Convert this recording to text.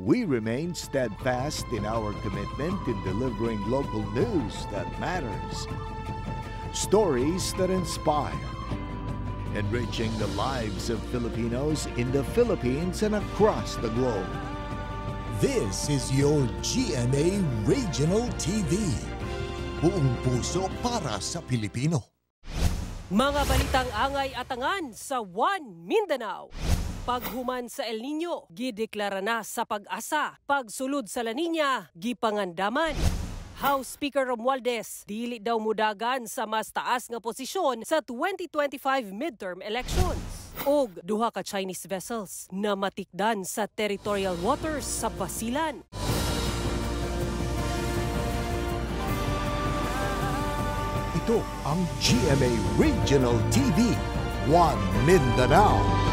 We remain steadfast in our commitment in delivering local news that matters, stories that inspire, enriching the lives of Filipinos in the Philippines and across the globe. This is your GMA Regional TV. Buong puso para sa Pilipino. Mga balitang angay atangan sa One Mindanao. Paghuman sa El Nino, gideklara na sa PAGASA. Pagsulod sa La Nina, gipangandaman. House Speaker Romualdez, dili daw mudagan sa mas taas nga posisyon sa 2025 midterm elections. Og duha ka Chinese vessels na matikdan sa territorial waters sa Basilan. Ito ang GMA Regional TV, One Mindanao.